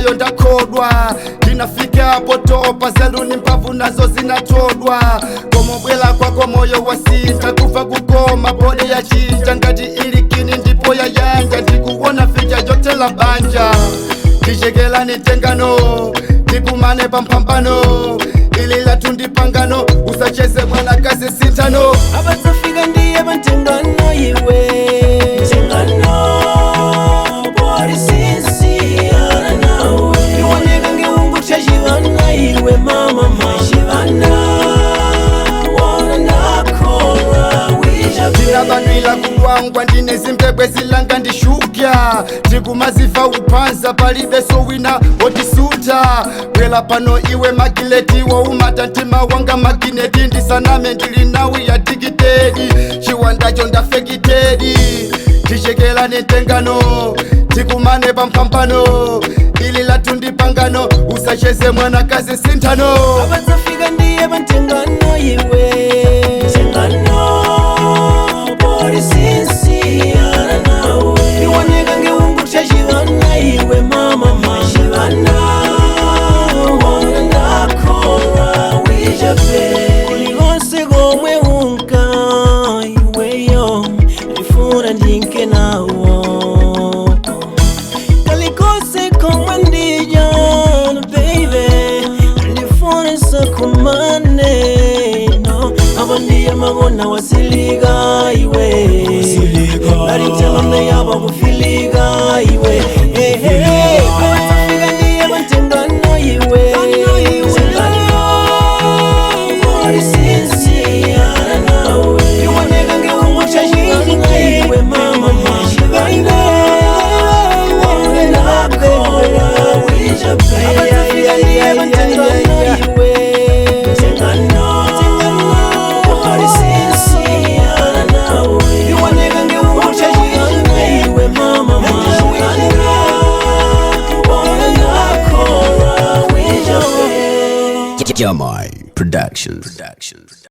Ineyo ndakhodwa, ndinafika potopa, zeluni mphamvu nazo zinatodwa. Komobwela kwako moyo wasintha, kufa kukoma body yachinja, ngati ili kini ndipo yayanja. Ndikuona ficha yotela banja, ndichekelani tengano, tikumane pamphambano, ili lathu ndipangano, usacheze mwanakazi sintano. Abatsafika ndiye bantengano iwe tengano porisisiyana nawe iwoneka ngeungu chachivana iwe mama machivana wona ndakora wijabe. Ndinabanwila kulwangwa, ndine zimpebwe zilanga ndishukya, tikumaziva uphanza, palibe sowina wotisuta. Bwela pano iwe magileti, woumata mtima wanga magineti, ndisaname ndili nawi ya tikitedi, chiwandacho ndafekitedi. Tichekelane tengano, tikumane pamphambano, ili lathu ndipangano, usacheze mwanakazi sinthano. Abatsafika ndiye bantengano iwe tengano porisisiyana nawe iwoneka ngeungu chachivana iwe mama machivana wona ndakora wijabe kulikonse komwe unka iweyo ndifuna ndinke nawo kalikose komwe ndijana baby ndifuna sakumane no abo ndiye mabona wasiliga iwe alitengano yabo kufiliga iwe. Hey, hey, abatafika ndiye batengano iwe tengano orisinsiana nawe iwoneka ngeungu chachivana iwe mama machivana Jamai Productions. Productions.